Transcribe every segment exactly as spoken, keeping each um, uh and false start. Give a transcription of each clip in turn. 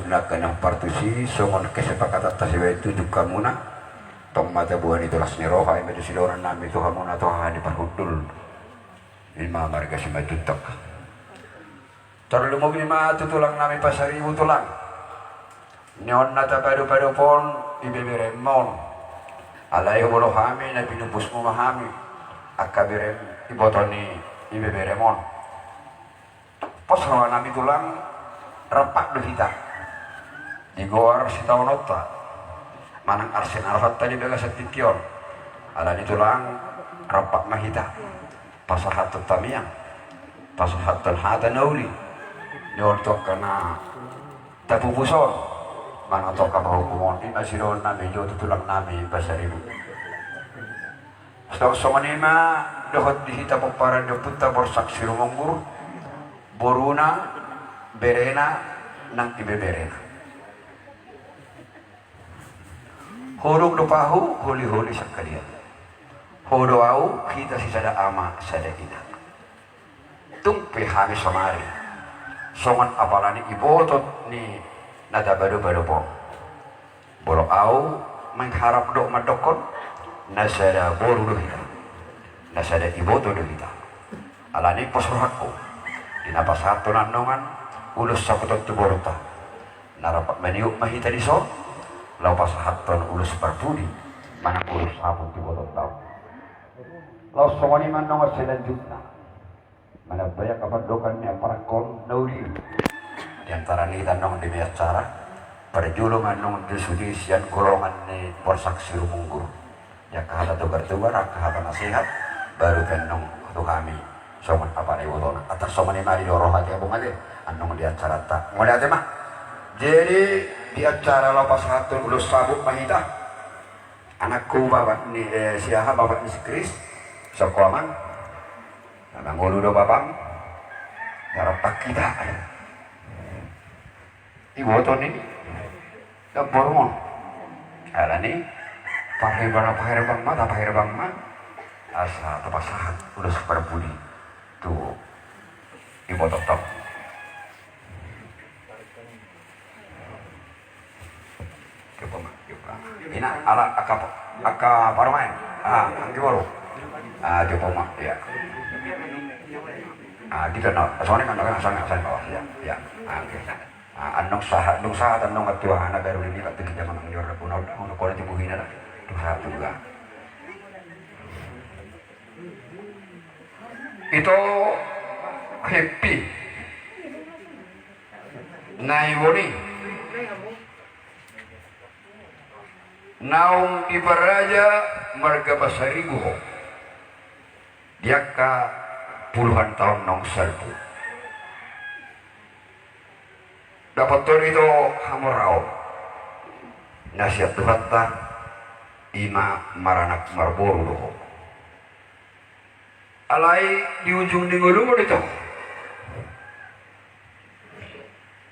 Nangkaning partusi songon kesepakatanta sibahen tu jungkamuna. Tong ma taboan i tu las ni roha, i ma tusi dohonon nami tu hamuna tu haha ni parhundul, i ma marga Simanjuntak. Tarlumobi ma tu tulang nami Pasaribu, tulang. Ni on na tapadopadop on, ibeberem on. Alai huboto hami na pinupusmu ma hami, angka berem, iboto ni ibeberem on. Pos roha nami, tulang, rampak do hita di goar sitaononta manang arsen arohanta di bagasan tingki on. Alani, tulang, rampak ma hita pasahathon tamiang, pasahathon hata na uli, ni on tu angka na tapupus on manang tu angka pahompu on. I ma sidohonon nami jo tu tulang nami Pasaribu. Songon i ma dohot di hita pomparan ni ompunta Borsak Sirumonggur, boruna, berena, nang ibeberena. Holong do pahu, holi-holi sangkalian. Ho do au, hita sisada ama sada ina. Tung pe hami saonari songon apala ni iboto ni na tapadopadop on. Molo au mangharap dohot mandokkon, na sada boru do hita, na sada iboto do hita. Alani pos rohangku di na pasahathon annon ulos saputon tu borunta, na rampak maniop ma hita dison, laho pasahathon ulos parpudi manang ulos saput tu ibotonta on. Laos songon i ma annon selanjutna. Manambai angka pandohan ni amparangkon na uli. Di antara ni hita annon di mea acara, parjolo ma annon di sude sian golongan ni Borsak Sirumonggur. Di angka hata togar-togar, angka hata nasihat, baru pe annon tu hami songon apala ibotona. Antar songon i ma di roha, ate, abang, ate, annon di acaranta. Mauliate ma. Jadi di acara laho pasahathon ulos saput ma hita. Anakku, bapak ni, eh, si aha, bapak ni si Kris, soko amang. Na mangolu do bapam, na rampak hita. Iboto ni namborum on. Alani paherbang, paherbang ma, tapaherbang ma, asa tapasahat ulos parpudi tu ibotonta on. Coba ma, coba. Ina ala angka, angka parumaen. Ah, anggi boru. Ah, coba ma, ya. Ah, gitu, no. Soalnya kan, soalnya, soalnya bawah, ya, ya. Ah, oke. Ah, annon sahat, annon sahat, annon ketua anak baru ini, Pak, tinggi zaman annon jorok, annon, annon, kalau tipu hina lah. Annon sahat juga. Ito Happy. Nai boni. Naung diparaja marga Pasaribu ho di angka puluhan taon naung salpu. Dapothon ito hamoraon na sian Tuhanta, i ma maranak marboru do ho. Alai di ujung ni ngolumon ito,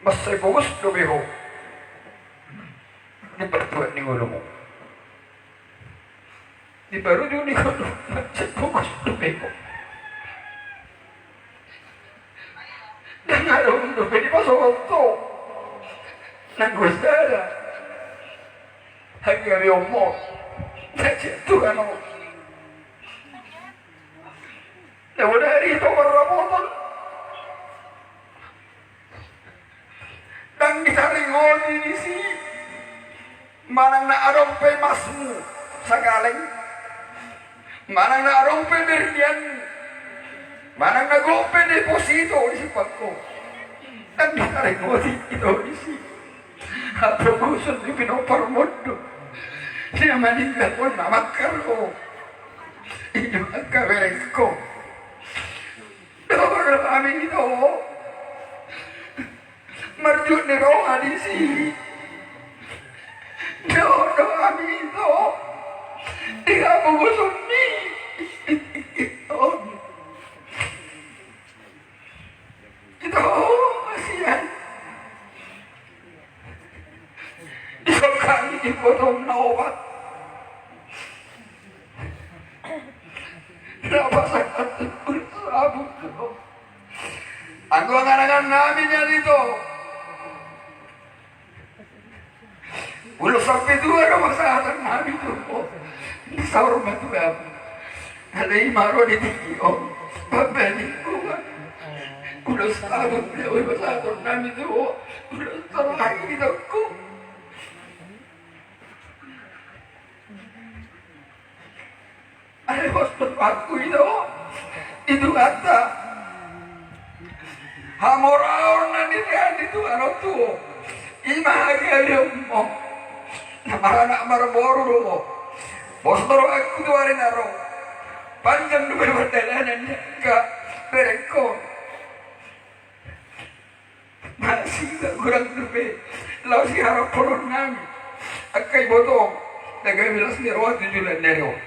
mansai pogos dope ho di partuat ni ngolumon. Di parujung ni ngolumon, mansai pogos dope ho. Ndang adong dope dipasongon ho. Nanggo sada hagabeonmon na sian Tuhan on. Na bodari ito marramoton, ndang ditaringoti disi. Manang na adong pe emasmu sakaleng, manang na adong pe berlianmu, manang na gok pe deposito di simpangko, ndang ditaringoti ito disi. Hapogoson ni pinomparmon do na maninggalhon na mangkar ho. I do angka berengko. Dohot do hami ito marjut ni roha disi. Dohot do hami ito di hapogoson ni on. Ito, kasihan. Dison hami ibotom na opat na pasahat ulos saput. Anggo angan-angan nami nian ito, Ulos sampe tua do pasahaton nami tu ho. Di saur matua. Alai i ma ro di tingki on. Pambalinguan. Ulos sahaton nami tu ho. Ulos terakhir di tongku. Alai pos do rohangku i do, i Tuhanta. Hamoraon na nilehon ni Tuhan on tu ho. I ma hagaleonmu. Na maranak marboru do ho. Pos do rohangku tu ari na ro. Panjang dope pardalanan ni angka berengkon. Masih tak kurang dope laho siharaphonon nami angka iboto on. Dang gabe las ni roha tu joloan ni ari on.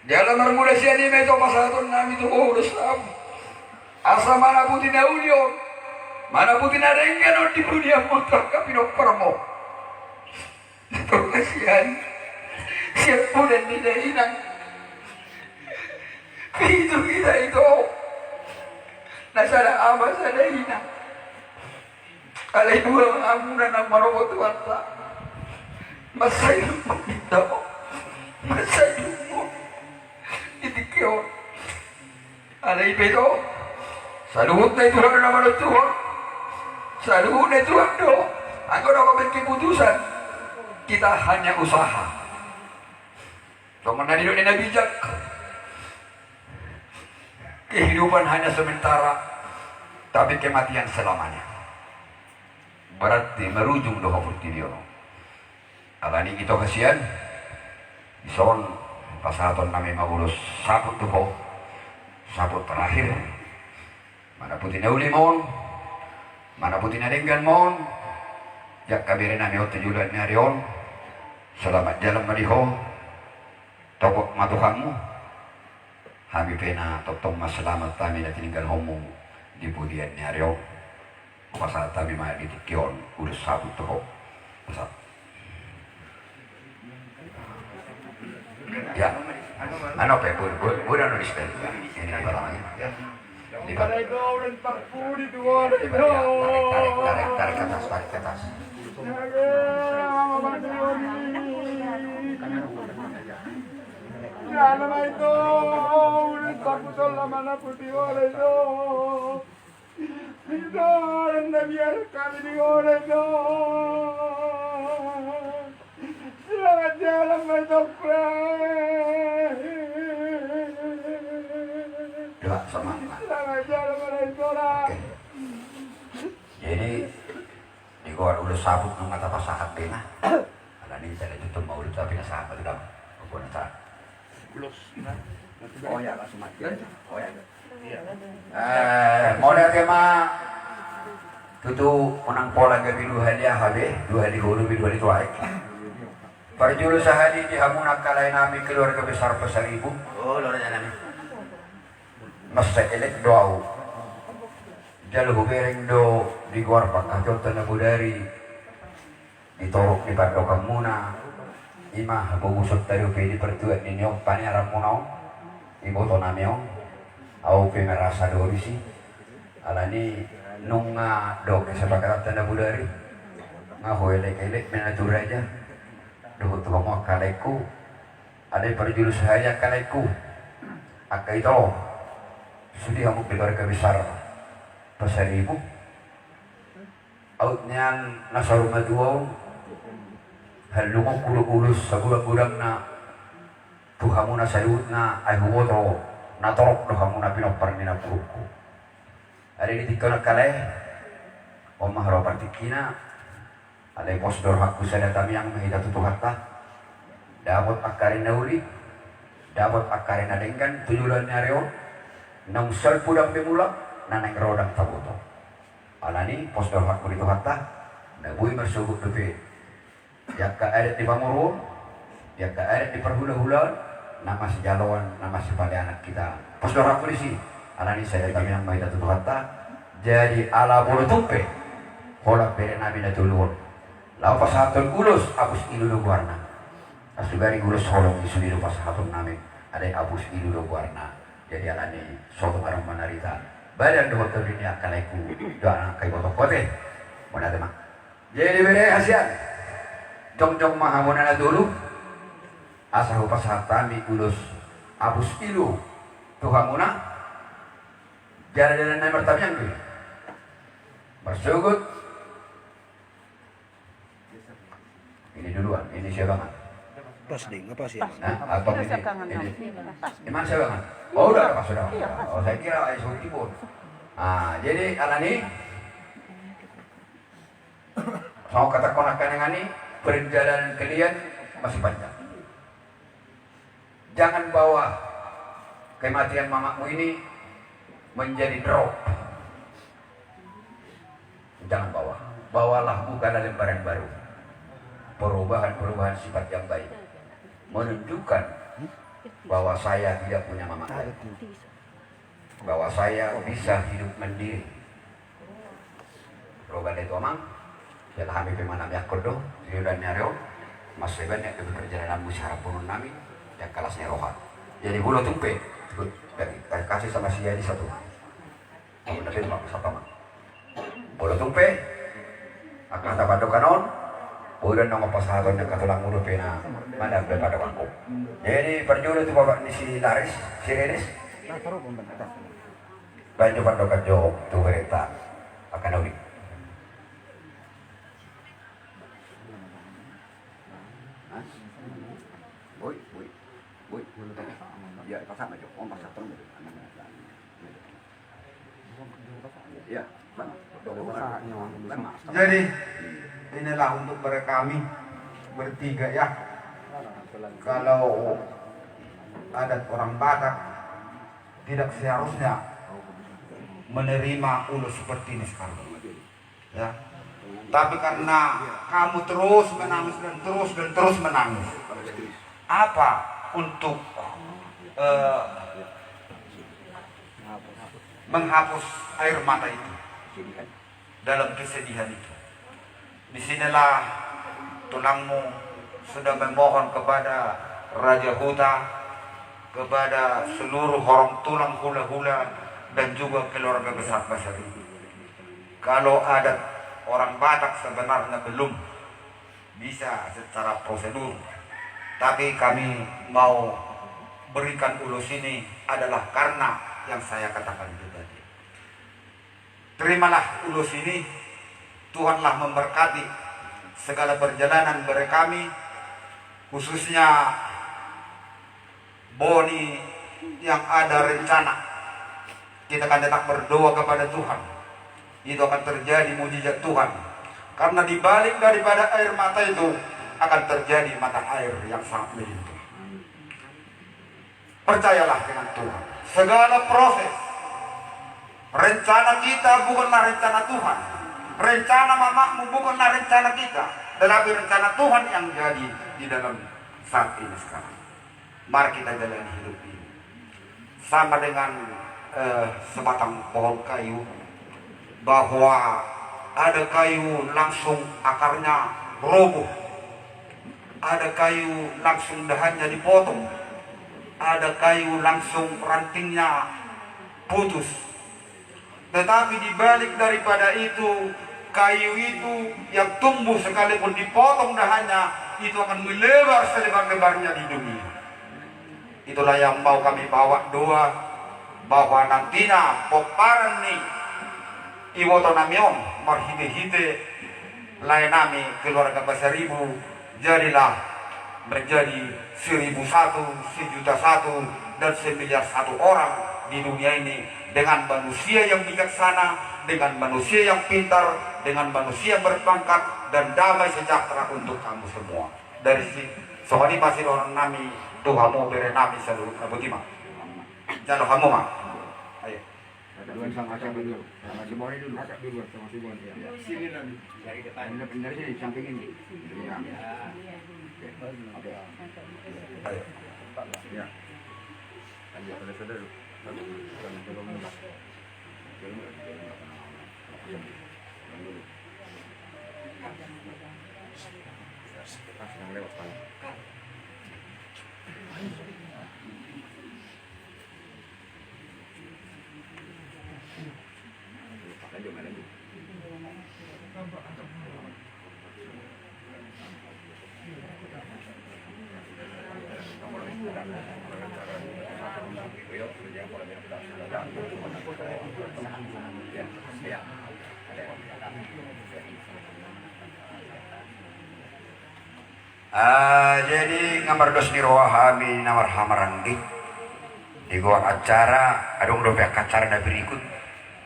Jala marmula sian i ma ito pasahaton nami tu ho ulos saput. Asa manaputi na uli on, manaputi na denggan on di pudianmu tu angka pinomparmu. Torang sian, sian podan ni dainang. Pitu hita ito. Na sada ama sada inang. Alai dua ma hamuna na manombo Tuhanta. Mansai lungkun ito. Mansai lungkun. Di tingki on. Alai i pe ito, saluhutna i Tuhan do na manontuhon. Saluhutna i Tuhan do. Anggo na mambuat keputusan, kita hanya usaha. Songon na nidok ni na bijak, kehidupan hanya sementara, tapi kematian selamanya. Berarti marujung do ho portibi on. Alani i ito hasian, dison pasahaton nami ma ulos saput tu ho, saput terakhir. Manaputi na uli ma on, manaputi na denggan ma on, di angka bere nami on tu joloan ni ari on. Selamat jalan ma di ho, topot ma Tuhanmu. Hami pe na tongtong ma selamat hami na tininggalhonmu di pudian ni ari on. Pasahat hami ma di tingki on ulos saput tu ho. Pasahat. Ya. Anu pe, bu, bu, bu, anu di setel. Ini di belakang ini. Ya. Di belakang. Tarik, tarik, tarik, tarik ke atas, tarik ke atas. Ito, enda biar kami di ngolai do. Selamat jalan ma ito. Doa sama. Selamat jalan ma ito. Oke. Jadi, di goar ulos saput nunga tapasahat be na. Alani i sada tutu ma ulos tapi na sahat ma tu dam. Opo na sahat. Ulos. Oh ya, langsung mati. Oh ya. Eh, mauliate ma tutu, unang pola gabe dua hali aha be, dua hali hulu be, dua hali tuaek. Parjolo sahali di hamuna angka lae nami keluarga besar Pasaribu. Oh, lora nami. Masa elek do au. Jala hubereng do di goar pangkationan na bodari. Di torop ni pandohanmuna, i ma hapoguson ta dope di partuat ni on, paniaranmuna on, iboto nami on, au pe merasa do disi, alani nunga dok kesepakatan na bodari, nga huelek-elek ma na tu raja, dohot tu hamu angka laengku, alai parjolo sahali angka laengku, angka ito, sude hamu keluarga besar Pasaribu. Aut nian na saur matua on, hallungonku do ulos sagodang-godangna tu hamuna saluhutna, ai huboto na torop do hamuna pinompar ni namborungku. Alai di tingki on angka lae, on ma haroa partingkina, alai pos do rohangku sada tamiang ma hita tu Tuhanta, dapot angka ari na uli, dapot angka ari na denggan tu joloan ni ari on, naung salpu ndang be mulak, na naeng ro ndang taboto. Alani pos do rohangku di Tuhanta, na boi marsogot dope di angka adat di pamoruon, di angka adat di parhulahulaon, na masijaloan, na masipaleanan hita. Pos do rohangku disi, alani sada tamiang ma hita tu Tuhanta. Jadi ala molo tung pe holan bere nami na tolu on laho pasahathon ulos, Apus Ilu do goarna. Asugari ulos holong i sude do pasahaton nami, alai Apus Ilu do goarna. Jadi alani sogot adong ma na rita badan dohot tondi ni angka laengku dohot angka ibotongku, ate. Mauliate ma. Jadi bere hasian. Jongjong ma hamuna na tolu, asa hupasahat hami ulos apus ilu tu hamuna. Jala jala na martamiang do i. Marsogot. Ini duluan, ini siabangan. Pas ding, apa sih? Nah, atau ini, ini. Iman siabangan. Oh, udah ada pas sudah. Oh, saya kira ayo suruh keyboard. Ah, jadi alani. Songon hata ni angka na nangkaningan i, perjalanan kalian masih panjang. Jangan bawa kematian mamamu ini menjadi drop. Jangan bawa. Bawalah, bukalah lembaran baru. Perubahan-perubahan sifat yang baik menunjukkan bahwa saya tidak punya mama lagi, bahwa saya bisa hidup mandiri. Roba dai tu amang, jala hami pe manamiangkon do, siulan ni ari on, mansai banyak do perjalananmu siharaphonon nami, yang kelasnya roha. Jadi molo tung pe, dari, dari kasih sama si Yadi satu. Kamu nanti mau sapa, Mang? Molo tung pe, angka hata pandohan on, molo nunga pasahaton ni angka tulangmu dope na, mana be pandohanku. Jadi parjolo tu bapak ni si Laris, si Riris. Baen jo pandohan jo tu berita. Angka na uli. Hah? Boi, boi, boi. Ya, pasahat ma jo. Oh, pasahat ma jo. Jadi, inilah untuk mereka kami bertiga ya. Kalau adat orang Batak tidak seharusnya menerima ulos seperti ini sekarang. Ya. Tapi karena kamu terus menangis dan terus dan terus menangis, apa untuk, eh, menghapus air mata itu dalam kesedihan itu? Di sinilah tulangmu sudah memohon kepada Raja Huta, kepada seluruh horong tulang, hula-hula, dan juga keluarga besar Basaribu. Kalau adat orang Batak sebenarnya belum bisa secara prosedur, tapi kami mau berikan ulos ini adalah karena yang saya katakan itu tadi. Terimalah ulos ini, Tuhanlah memberkati segala perjalanan dari kami, khususnya Boni yang ada rencana. Kita akan tetap berdoa kepada Tuhan. Itu akan terjadi mujizat Tuhan. Karena di balik daripada air mata itu akan terjadi mata air yang sangat melimpah. Percayalah dengan Tuhan. Segala proses, rencana kita bukanlah rencana Tuhan. Rencana mamamu bukanlah rencana kita, tetapi rencana Tuhan yang jadi di dalam saat ini sekarang. Mari kita jalani hidup ini sama dengan, eh, sebatang pohon kayu, bahwa ada kayu langsung akarnya roboh, ada kayu langsung dahannya dipotong, ada kayu langsung rantingnya putus. Tetapi di balik daripada itu, kayu itu yang tumbuh sekalipun dipotong dahannya, itu akan melebar selebar-lebarnya di dunia. Itulah yang mau kami bawa doa, bahwa nantina pomparan ni iboto nami on marhite-hite lae nami keluarga Basaribu, jadilah menjadi seribu satu, sejuta satu, dan semiliar satu orang di dunia ini, dengan manusia yang bijaksana, dengan manusia yang pintar, dengan manusia yang berpangkat, dan damai sejahtera untuk kamu semua. Dari si, songon i ma sidohonon nami tu hamu bere nami saluhutna. Boti ma. Jalo hamu ma. Ayo. Duluan sama, sama dulu. Sama si Boni dulu. Duluan sama si Boni, ya. Sini, Nan. Dari depan. Pindah, pindah sini, samping ini. Ya. Oke. Ayo. Ya. Lanjut, saudara-saudara. Jangan dulu, Mas. Dulu, dulu. Iya. Jangan dulu. Pas yang lewat, Pak. Ah, jadi nga mardos ni roha hami na marhahamaranggi. Digoar acara, adong dope angka acara na berikut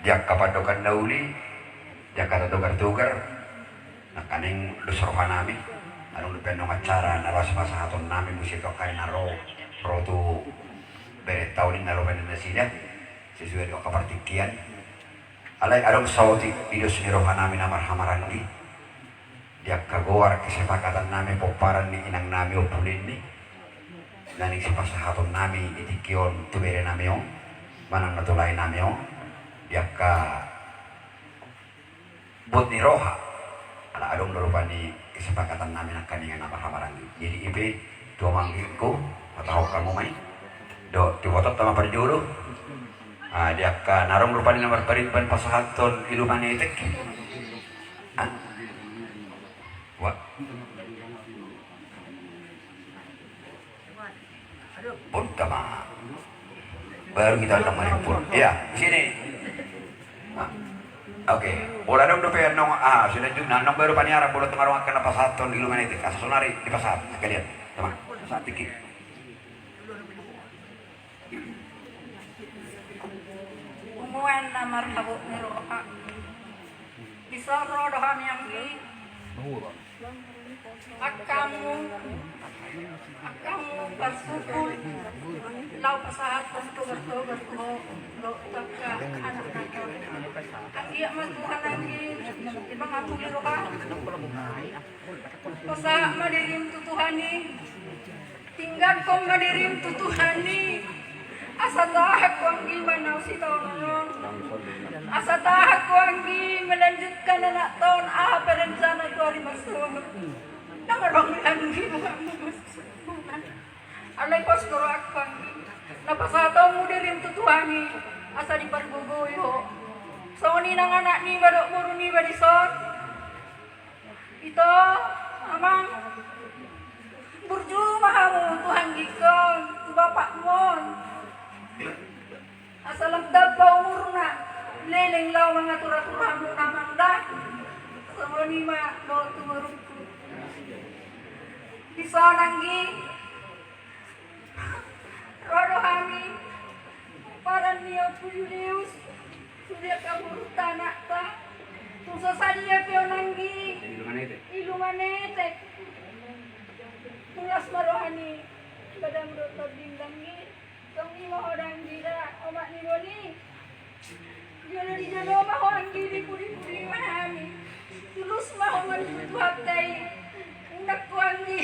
di angka pandokan na uli, di angka togar-togar. Nangkaning dos rohanami, adong dope annon acara na laos pasahatonnami muse tu angka na ro, ro tu berenta on i na lobi ni nasida, sesuai di angka partingkian. Alai adong saotik di dos ni rohanami na marhahamaranggi. Di angka goar kesepakatannami pomparan ni inangnami Ompu Lenny, na naeng sipasahatonnami di tingki on tu berenami on, manang na tu laenami on, di angka bot ni roha. Ala adong do rupani kesepakatannami nangkaningan na marhahamaranggi. Jadi i pe tu amanggingku, patahon hamu ma i. Dohot tu ibotonta ma parjolo. Ah, di angka na adong rupani na marparimpan pasahathon iluman etek. Ah. Wah. Pun tama. Baru kita akan melimpun. Iya, di sini. Ah. Oke. Molo adong dope annon, ah, selanjutna annon baru paniaran, molo tung adong angka na pasahathon iluman etek. Asa sonari dipasahat. Kalian, teman. Pasahat tingki. Punguan na marhabot ni roha. Dison ro do hami anggi. Angka hamu, angka hamu parsukul, laho pasahathon togar-togar tu ho, dohot tu angka anak-anak. Anggiat ma Tuhan anggi mangapuli roham. Pasahat ma dirim tu Tuhan i. Tinggalhon ma dirim tu Tuhan i. Asa tahan ho anggi manaon sitaonon on. Asa tahan ho anggi melanjutkan anakta on aha pe rencana tu ari marsogot. Ndang adong anggi buat. Alai pos do rohangku anggi. Na pasahatonmu dirim tu Tuhan i. Asa dipargogoi ho. Songon i nang anak niba dohot boru niba dison. Ito, amang, burju ma hamu tu anggingkon, tu bapakmon. Asa lam tamba umurna, leleng laho mangatur-atur hamu amang da. Songon i ma dohot tu borungku. Dison anggi. Ro do hami, pomparan ni Ompu Julius, sude angka boru, anakta. Tung so sadia pe on anggi, iluman etek. Tulas ma roha ni badam dohot tonding anggi. Songon i ma ho da anggi da, omak ni boni. Jolo di jolo ma ho anggi, dipudi-pudi ma hami. Tulus ma ho mangido tu Tuhanta i. Unang ho anggi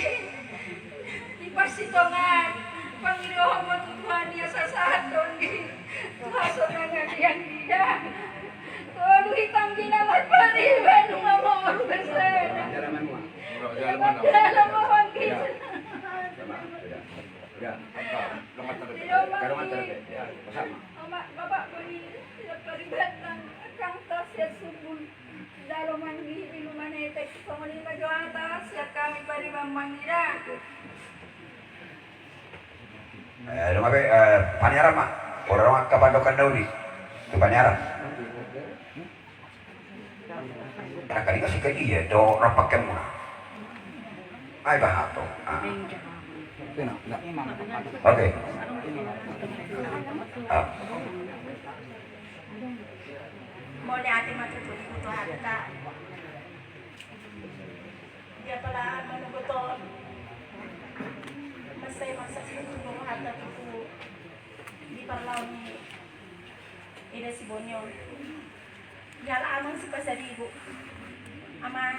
dipasitongaan. Pangidohon ma tu Tuhan i asa sahat do anggi tu hasonangan i anggi da. Tolu hita anggi na marpariban nunga moru bersena. Dalam ma ho anggi. Omak, bapak boni, sian paribanna, angkangta sian Sumbun. Jalo ma anggi iluman etek, songon i ma jo hata sian hami pariban ma anggi da. Eh, dung be, eh, paniaran ma. Ora dong angka pandokan na uli tu paniaran. Angka ninna sika dia do rapaken muna. Ai bahato. Ah. Oke. Ah. Mauliate ma tutu di Tuhanta. Dia pala manogot on. Mansai mansai tutu rohanta tutu di parlaon ni eda Sibonion. Jala amang sipasadibu. Amang,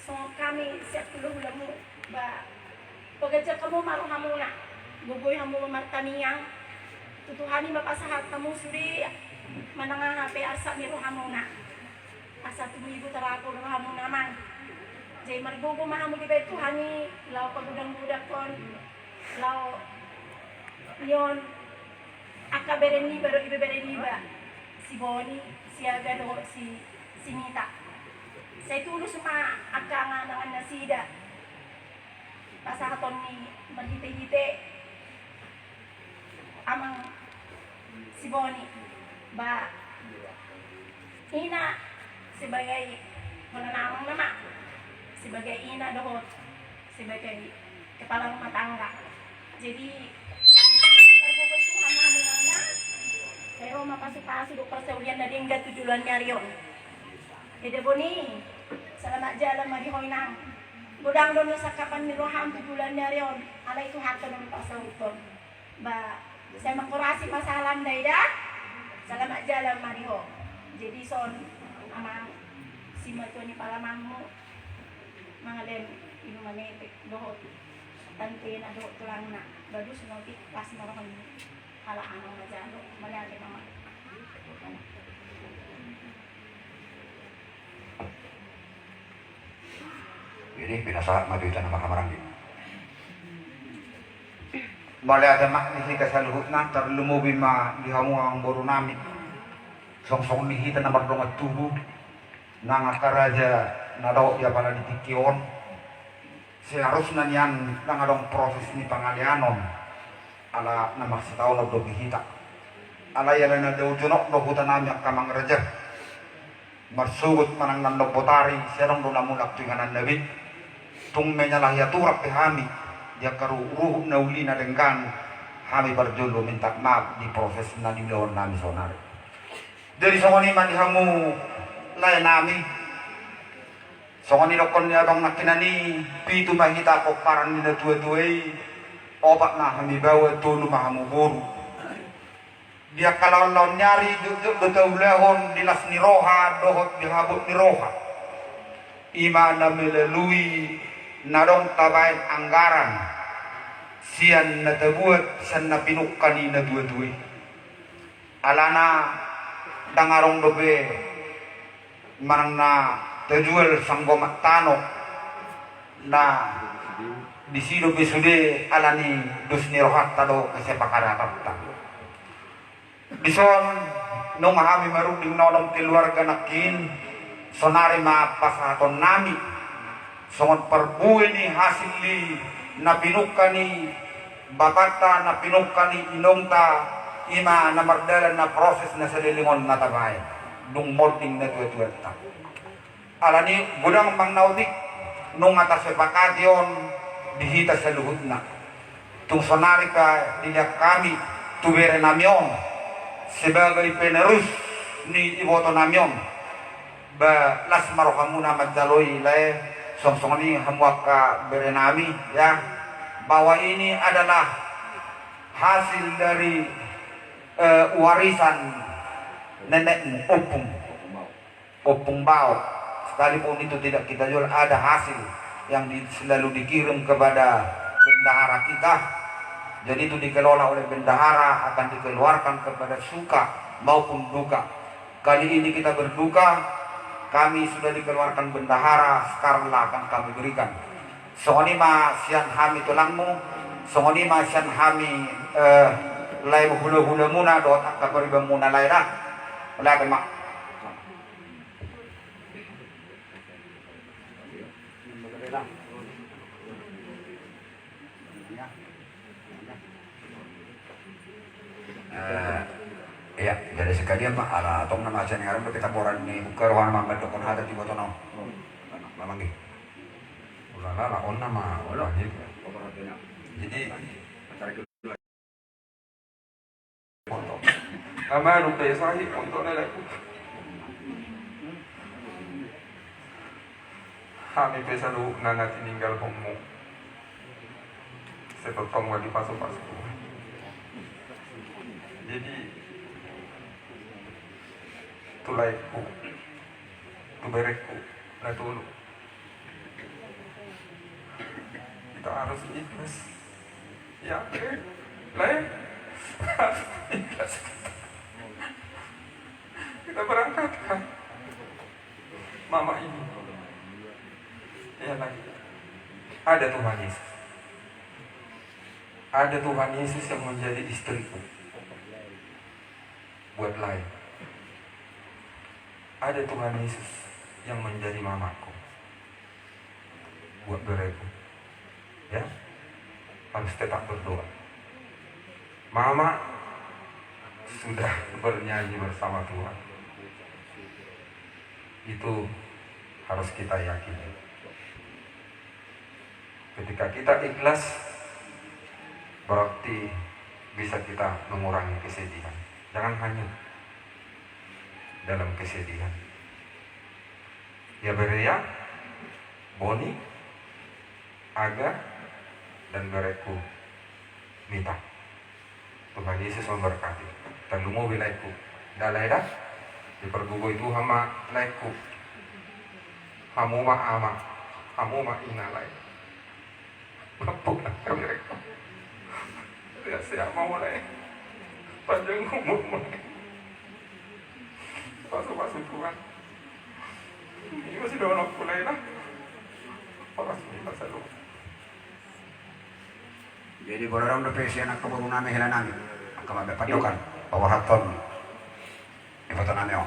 songon hami sian hulahulamu, ba, paganjang hamu ma rohamuna, gogoi hamu ma martangiang, tu Tuhan i ma pasahat hamu sude manang aha pe arsak ni rohamuna. Asa tumibu tarapul rohamuna amang. Jadi margogo ma hamu dibahen Tuhan i, laho pagodang-godanghon, laho nion, angka bere niba dohot ibebere niba, si Boni, si Aga dohot si, si Nita. Sai tulus ma angka angan-angan nasida. Pasahaton ni marhite-hite amang si Boni, ba ina sebagai, bola na amang nama sebagai ina dohot sebagai kepala rumah tangga. Jadi, targogo i Tuhan nami nangga, sai ro ma pasu-pasu dohot parsaulian na denggan tu joloan ni ari on. Eda Boni, selamat jalan ma di ho inang. Godang do na sangkapan ni roham tu joloan ni ari on, alai Tuhanta do na parsaulian. Ba, sai mangkorasi ma sahalanda eda. Selamat jalan ma di ho. Jadi son, amang, simatua ni palamanmu, mangalehon inuman etek dohot tantena dohot tulangna, ba dos ma otik, las ma rohana. Ala amang ma jalo, mauliate ma. Jadi pinasahat ma tu hita na marhahamaranggi. Mauliate ma di hita saluhutna, tarlumobi ma di hamu amangboru nami. Songon-songon di hita na mardongan tubu, nang angka raja na dao di apala di tingki on. Seharusna nian ndang adong proses ni pangaleanon, ala na marsitaonon dope hita. Alai ala na dao jonok do huta nami angka amang raja. Marsogot manang na nambotari, sai adong do na mulak tu ingananna be. Tung menyalahi aturan pe hami, di angka ruhut-ruhut na uli na denggan, hami parjolo minta maaf di proses na niulahon nami saonari. Jadi songon i ma di hamu lae nami. Songon i dohonon ni abang nangkinan i, pitu ma hita pomparan ni natua-tua i, opat ma hami baoa, tolu ma hamu boru. Di angka laon-laon ni ari jotjot do taulahon di las ni roha dohot di habot ni roha. I ma na melalui na adong tabaen anggaran sian na tabuat, sian na pinungka ni natua-tua i. Alana ndang adong dope manang na tajual sanggomat tano na disi dope sude, alani dos ni rohanta do kesepakatanta. Dison nunga hami marunding na onom keluarga nangkin, sonari ma pasahaton nami songon parbue ni hasil ni na pinungka ni bapanta, na pinungka ni inongta, i ma na mardalan na proses na saleleng on na tabaen dung monding natua-tuanta. Alani godang manang na otik nunga tasepakati on di hita saluhutna. Tung sonari pe dilehon hami tu bere nami on sebagai penerus ni iboto nami on. Ba las ma rohamuna manjalo i lae, songon-songon i hamu angka bere nami, ya, bahwa ini adalah hasil dari, eh, warisan nenekmu, ompung, ompung bao. Sekalipun itu tidak kita jual, ada hasil yang di-, selalu dikirim kepada bendahara kita. Jadi itu dikelola oleh bendahara, akan dikeluarkan kepada suka maupun duka. Kali ini kita berduka, kami sudah dikeluarkan bendahara, sekarang lah akan kami berikan. Songon i ma sian hami tulangmu, songon i ma sian hami, eh, lae hula-hulamuna dohot angka paribanmuna lae da. Lae ma. Eh, iya, jadi sekalian ma, ala tong nama sian ngaran do kita boran ni buka rohana mambantukkon hata di boto nau. Mamanggi. Ulala, la on nama, ulala. Jadi, Ama, nu pe sahi untuk na laku. Hami pe saluhutna na tininggalhonmu, sai tongtong ma dipasu-pasu Tuhan. Jadi, tu laengku, tu berengku na tolu, kita harus ikhlas. Ya, eh, lae. Kita berangkatkan mama ini. Ya, lae. Ada Tuhan Yesus. Ada Tuhan Yesus yang menjadi istriku. Buat lae. Ada Tuhan Yesus yang menjadi mamaku. Buat bereku. Ya. harus tetap berdoa. Mama sudah bernyanyi bersama Tuhan. Itu harus kita yakini. Ketika kita ikhlas, berarti bisa kita mengurangi kesedihan. Jangan hanyut dalam kesedihan. Ya, bere, ya, Boni, Aga, dan bereku Mita. Tuhan Yesus memberkati. Tarlumobi laengku. Nda, lae, da. Dipargogoi Tuhan ma laengku. Hamu ma ama, hamu ma ina, lae. Mampu lah kami, lae. Sehat-sehat ma, lae. Panjang umur ma, lae. Pasu-pasu Tuhan. Ini masih doa, lae, lah. Pasu-pasu Tuhan. Jadi, molo adong dope sian angka boru nami, hela nami, angka mambahen pandohan, paborhathon iboto nami on.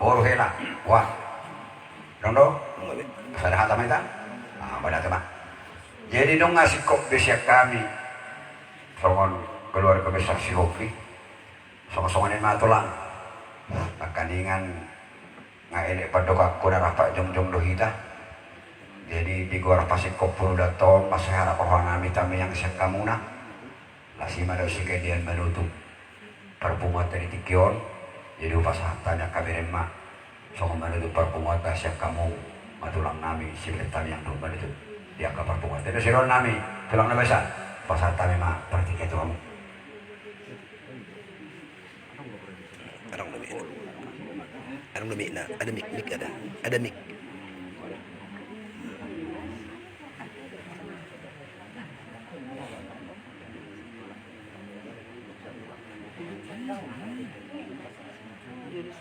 Boru, hela, wah. Adong do? Sada hata ma hita? Ah, mauliate ma. Jadi, nunga singkop be sian hami songon keluarga besar Sihombing. Songon-songon i ma, Tulang. Nangkiningan, nga elek pandohanku, na rap jongjong do hita. Jadi, di goar pasingkop huludanta on, mansai harap roha nami tamiang sian hamuna. Las i ma dao sigadean manutup parpunguanta di tingki on. Jadi, hupasahat hami angka berem ma songon manutup parpunguanta sian hamu ma, Tulang nami, siberem tamiang do manutup di angka parpunguanta. Di sidohonon nami, Tulang na basa, pasahat hami ma partingkian tu hamu. Adong do mic-na. Adong do mic-na. Ada mic, mic ada. Ada mic.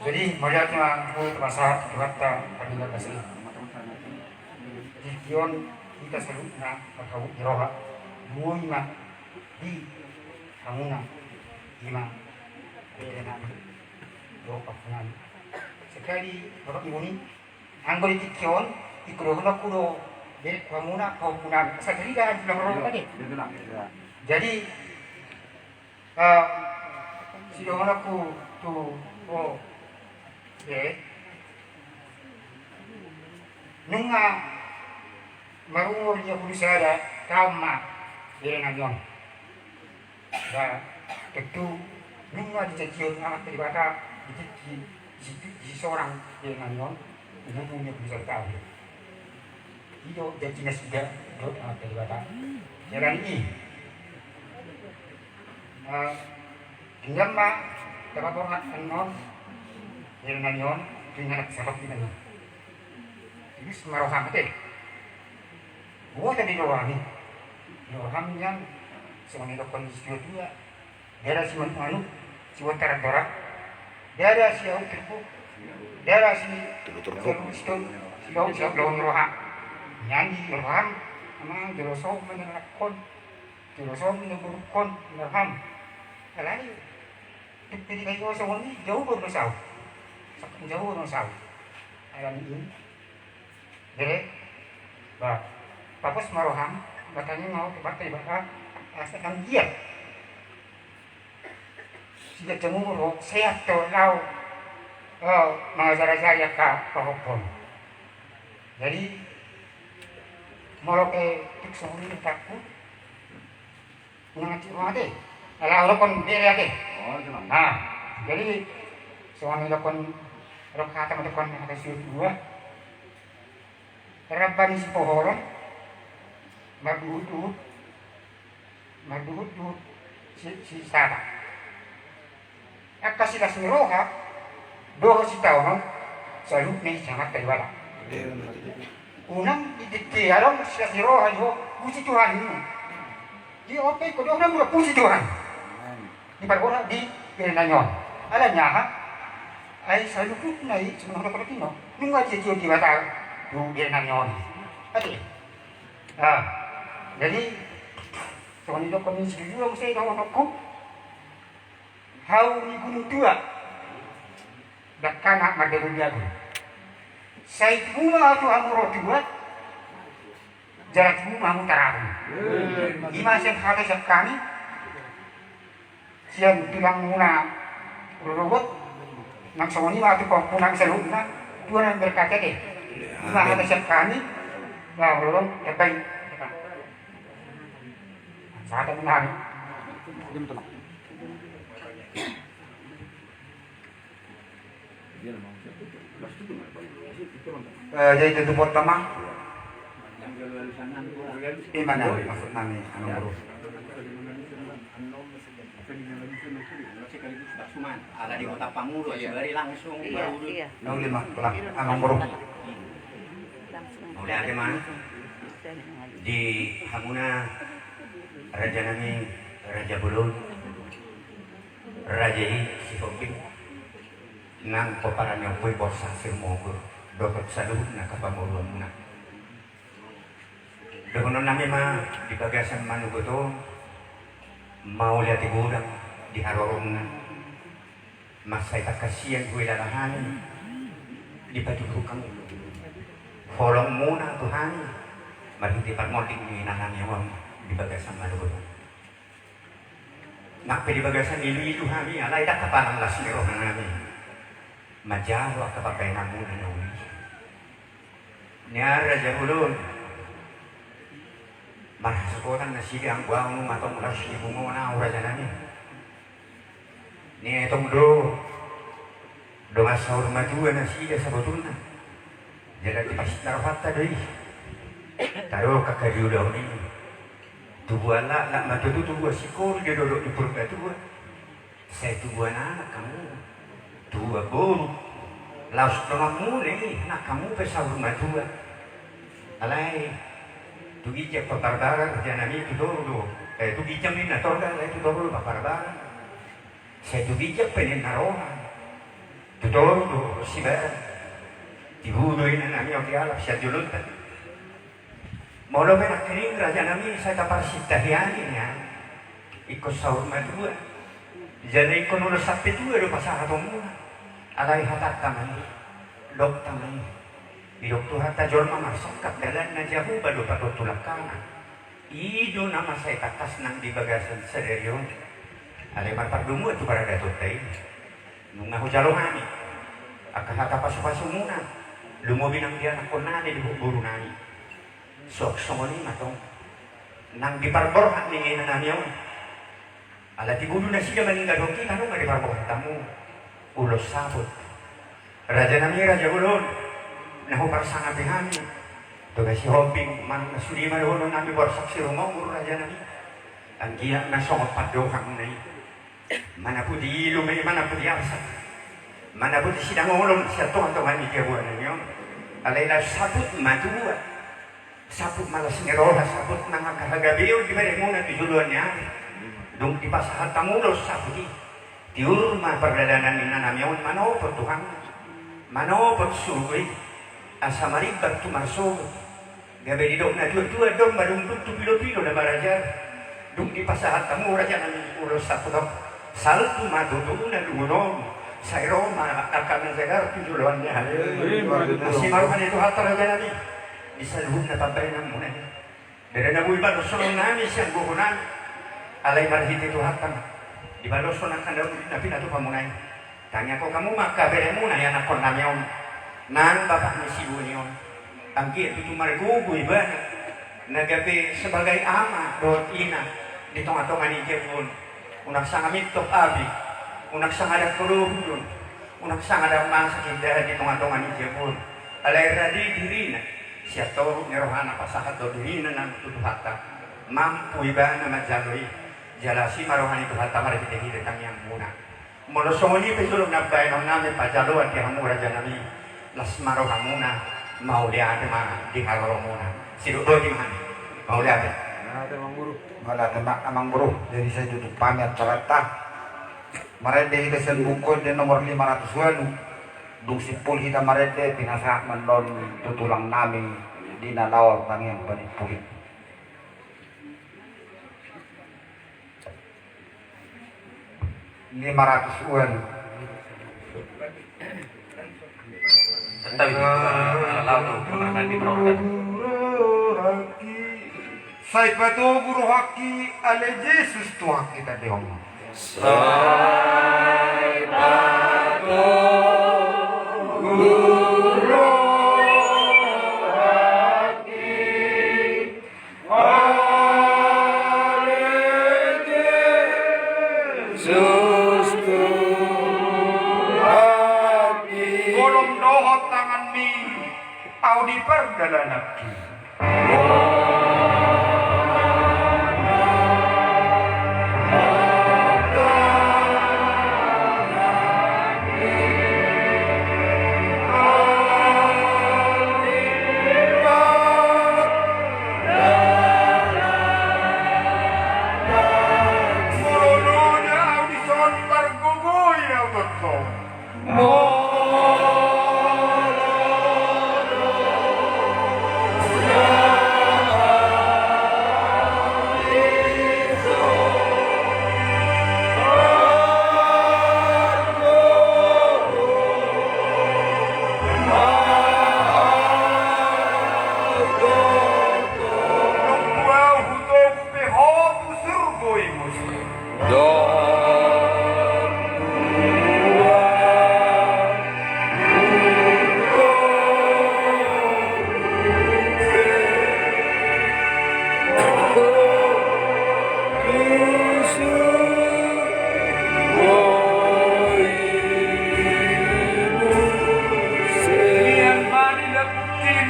Jadi, mauliate ma, tu pasahat Tuhanta, pardenggan basa i. Di tingki on hita saluhutna marhabot ni roha. Boi ma di hamuna, i ma, berenami, dohot pahompunami. Sakali, Bapak Ibu ni, anggo di tingki on, ingkon dohononku do berenami, hamuna, pahompunami. Asa tarida, di tulang roha tadi. Jadi, eh, sidohononku tu, oh, eh, nunga marumur lima pulu sada taon ma berenami on. Ba, tentu, nunga dijanjihon Amanta Debata di tingki, di si, di si sorang berenami on, umurmu lima pulu sada taon. I do janji nasida dohot Amanta Debata. Jala i, eh, denggan ma tapaborhat annon berenami on tu inganan sahat i. Tulus ma roham, ate. Boha do di roham i? Di roham nian, songon na nidokkon ni situatua, ndada simanuk-manuk, sibontar antora, ndada siaut turpuk, ndada si, turpuk, si, si, siaut, siaut lomo ni roha. Nian di roham, amang, jolo so ma na nangkon, jolo so ma na borungkon di roham. Alai, tung pe di na i songon i, jauh do na saut. Saut jauh do na saut. Alani i, bere, ba, papos ma roham, ba tangiang ma ho tu Amanta Debata, asa anggiat siganjang umur ho, sehat ho, laho, eh, mangajar-ajari angka pahompom. Jadi, molo pe tung songon i hatangku, unang atik roha, ate. Ala, ala dokkon bere, ate. Oh, itu, Bang. Nah, jadi, songon na nidokkon, rok hata ma dokkon hata siutua. Ramba ni sipohoron, marduhut-duhut, marduhut-duhut si, sisada. Angka silas ni roha dohot sitaonon, saluhutna i sian Amanta Debata. Unang didengke adong silas ni roha di ho, puji Tuhan ninna. Di on pe ingkon dohonon muna puji Tuhan. Diparborhat di berenami on. Alani aha? Ai saluhutna i, songon na hudok-hudok i, nunga dijanjihon Debata tu berenami on. Ate. Ah, jadi, songon na nidokkon ni sidudua muse dohononku. Hau ni Gunung Tua, dangkana mardabu-dabu. Sai tubu ma au tu hamu ro tua, Jala tibu ma hamu tarapung. I ma sian hata sian hami, sian tulangmuna Rorobot, nang songon i ma tu pahompunami saluhutna, Tuhan memberkati ate. I ma hata sian hami. Ba, Rorobot, ya baik. Sahata menari. Eh, jadi tutup pertama. I ma na maksudnami, Amang Boru. Ala di kota Pamudo, iya, sibari langsung. Iya, baru iya. Nang lima, pulang. Amang Boru. Langsung. Mauliate ma. Di hamuna rajanami, raja bolon. Raja i Sihombing, nang pomparan ni ompu i Borsak Sirumonggur, dohot saluhutna angka pamoruonmuna. Dohononnami ma di bagasan manogot on, mauliate godang di haroromuna. Mansai tangkas sian huhilala hami, dipatuduhon holongmuna tu hami marhite parmonding ni inanami on di bagasan manogot on. Nang pe di bagasan iluilu hami, alai ndang tapalang las ni rohanami manjalo angka pambahenanmuna na uli. Nian raja bolon, marhasohotan nasida, anggo ahu nunga tong las ni punguan ahu, rajanami. Nian tong do, dongan saur matua nasida sabotulna. Jala tipas na rohanta do i. Tadok angka di ulaon i. Tubuan laklak ma tutu, tubuan singkoru do didok di Purbatua. Sai tubuan anak hamu, tubuan boru. Laos donganmuna i, nang hamu pe saur matua. Alai tu ginjang pambarbaran, rajanami, tu toru do. Eh, tu ginjang ninna torgar, alai tu toru do pambarbaran. Sai tu ginjang pe ninna roha, tu toru do sibaran. Tibu do inanami on dialap sian jolonta. Molo pe nangkining, rajanami, sai taparsinta hian i nian. Ingkon saur matua. Jala ingkon ulos sampe tua do pasahatonmuna. Alai hatanta ma i, dokta ma i. Didok Tuhanta, jolma marsangkap dalanna, Jahowa do patontu langkana. I do na mansai tangkas nang di bagasan sadari on. Alai marpardomuan tu paradatonta i. Nunga hujalo hami angka hata pasupasumuna, lumobi nang di anakkonnami dohot borunami. Suang songon i ma tong nang di parborhat ni inanami on. Ala tibu do nasida maninggalhon hita, nunga diparborhat hamu ulos saput. Rajanami, raja bolon, na huparsangapi hami, Toga Sihombing, manang na sude ma dohononnami Borsak Sirumonggur, rajanami. Anggiat na songon pandohanmuna i, manaputi ilu ma i, manaputi arsak, manaputi sidangolon sian tongatonga ni jabu nami on. Alai laos saput matua, saput ma las ni roha, saput nang angka hagabeon diberemuna tu joloan ni ari. Dung dipasahat hamu ulos saput i, tiur ma pardalanan ni inanami on manopot Tuhan, manopot surgo i, asa marimbar tu marsogot. Gabe didok natuatua, dong ma dung tu pilopilo na marajar. Dung dipasahat hamu, rajanami, ulos saput on, salpu ma tutu na lungun on, sai ro ma angka na jagar tu joloan ni ari. Ima tutu. Asi ma roha ni Tuhanta, rajanami, di saluhutna pambahenanmuna i. Bere na boi balosonnami sian gogonami, alai marhite Tuhanta ma dibaloshon angka na uli na pinatupamuna i. Tangiangkon hamu ma angka beremuna, ianakkonnami on nang bapak ni si Boni on. Anggiat tutu margogo ibana, na gabe sebagai ama dohot ina di tongatonga ni jabu on. Unang sanga mintop api, unang sanga dang holohuhon, unang sanga dang masak indahan di tongatonga ni jabu on. Alai rade dirina, sian torop ni rohana pasahathon dirina nang tu Tuhanta. Mampu ibana manjalo i. Jala asi ma roha ni Tuhanta marhitehite tangiangmuna. Molo songon i pe jolo na baenonnami pajaloan di hamu, rajanami, las ma rohamuna, mauliate ma di haroromuna. Sidok boti ma hami. Mauliate. Mauliate ma, Amang Boru. Mauliate ma, Amang Boru. Jadi sai tutup hami acaranta. Marende hita sian Buku Ende nomor lima ratus ualu. Dung simpul hita marende, pinasahat ma annon tu tulangnami di na laho tangiang panimpulit. Lima ratus ualu. Santabi, eh, laho tu kamar mandi, perawatan. Sai patogu rohangki ale Jesus Tuhan kita dehong. Sai patogu rohangki ale Jesus Tuhanki. Golom dohot tanganmi, ahu di pardalananki.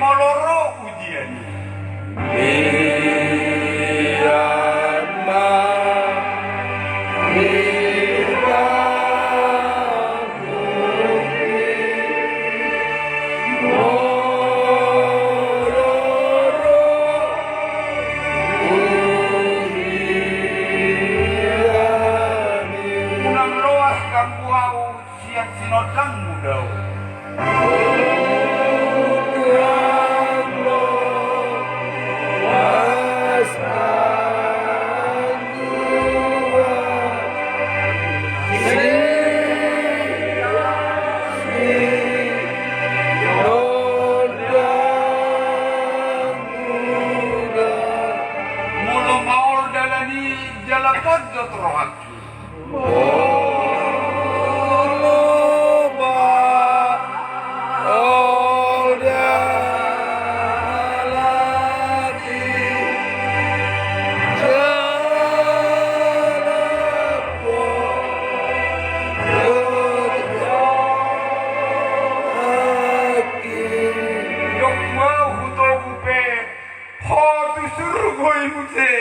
Molo ro ujian i. Unang loas ganggu ahu sian sinondangmu dao. Molo maol dalan i jala pondot rohangki. Dok, hutogu pe ho tu surgo i muse.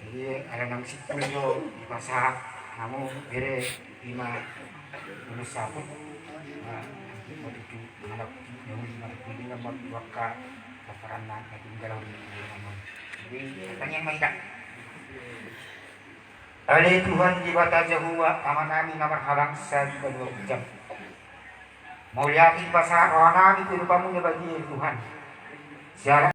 Jadi ala naung simpul do dipasahat hamu bere, ima ulos saput. Nah, nanti mau tutu manap daun manap kuningan mau dua ka paparan na nanti tinggal di rumah. Jadi tangiang ma hita. Ale Tuhan Debata Jahowa, Amanami na marhabangsa di banua ginjang. Mauliate dipasahat rohanami tu adopanMu na badia i Tuhan. Siala